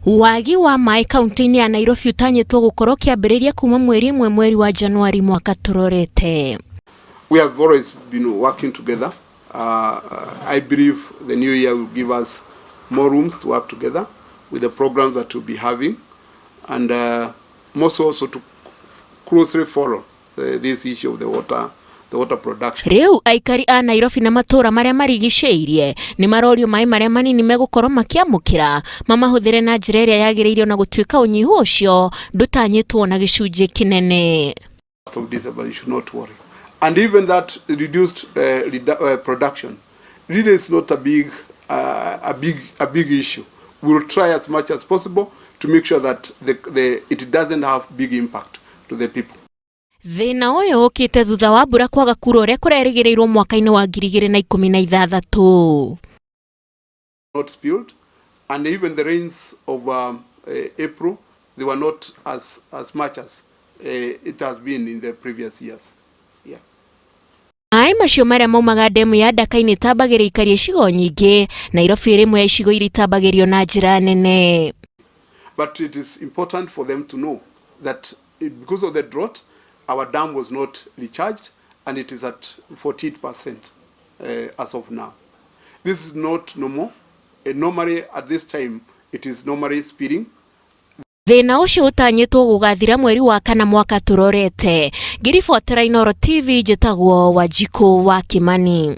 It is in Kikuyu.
Wagi wa maĩ kaunti-inĩ ya Nairobi ũtanyĩtwo gũkorwo ũkĩambĩrĩria kuma mweri ĩmwe mweri wa Januari mwaka tũrorete. We have always been working together. I believe the new year will give us more rooms to work together with the programs that we'll be having, and most also to closely follow this issue of the water production. Rĩu aikari a Nairobi na matũũra marĩa marigicĩirie nĩ marorio maĩ marĩa manini megũkorwo makĩamũkĩra mamahũthĩre na njĩra ĩrĩa yagĩrĩire, ona gũtuĩka ũnyihu ũcio ndũtanyĩtwo na gĩcunjĩ kĩnene. Of December, you should not worry. And even that reduced production really is not a big issue. We'll try as much as possible to make sure that it doesn't have big impact to the people. Thĩna ũyũ ũkĩte thutha wa mbura kwaga kura ũrĩa kũrerĩgĩrĩirwo mwaka-inĩ wa 2016. Not spilled, and even the rains of April, they were not as much as it has been in the previous years. Yeah. Maĩ macio marĩa maumaga ndemu ya Ndaka-inĩ ĩtambagĩrio ikaria icigo nyingĩ. Nairobi ĩrĩ ĩmwe ya icigo iria itambagĩrio na njĩra nene. But it is important for them to know that because of the drought, our dam was not recharged and it is at 48% as of now. This is not normal. Normally at this time, it is normally spilling. Thĩna ũcio ũtanyĩtwo gũgathira mweri wa kana mwaka tũrorete. Ngĩribotera Inooro TV, njĩtagwo Wanjikũ wa Kimani.